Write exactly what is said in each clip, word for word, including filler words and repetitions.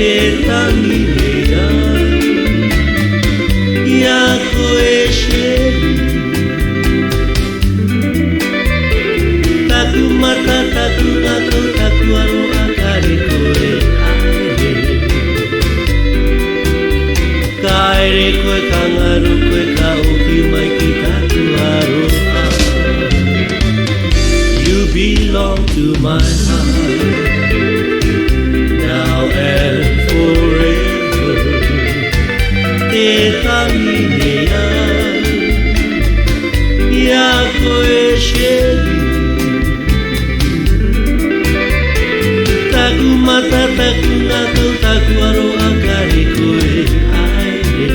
E tangi nei ai, i a koe Sherrie. Taku mata, taku ngakau, taku aroha, ka aire koe, aire. Ka aire koe, ka ngaro koe, ka oki mai ki taku aroha. You belong to my heart, now and forever. E tangi nei ai, i a koe Sherrie. Taku mata, taku ngakau, taku aroha, ka aire koe, aire.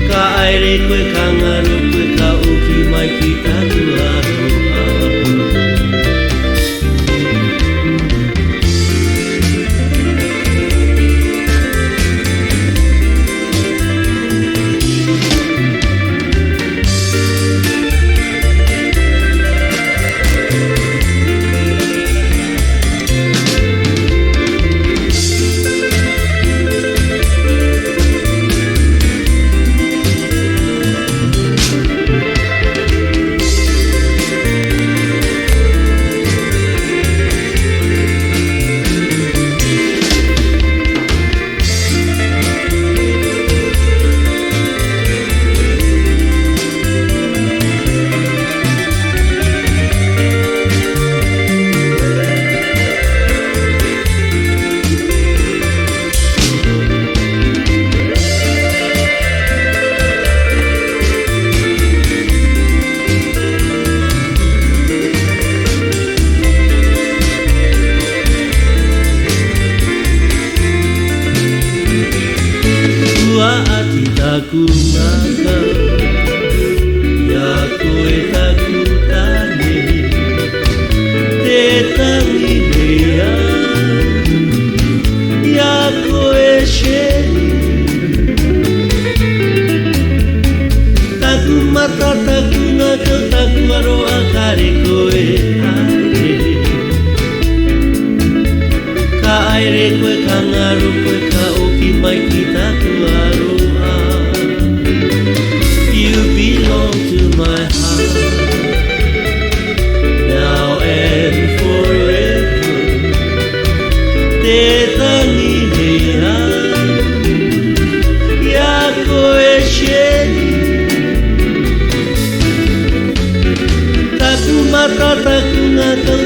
Ka aire koe, ka ngaro koe, ka oki mai ki taku aroha. Ua ati taku ngakau, i a koe taku tane. E tangi nei ai, i a koe Sherrie. Taku mata, taku ngakau, taku aroha, ka aire koe, aire. Ka aire koe, ka ngaro koe, ka oki mai ki taku aroha. You belong to my heart, now and forever. E tangi nei ai, i a koe Sherrie. Taku mata, taku ngakau,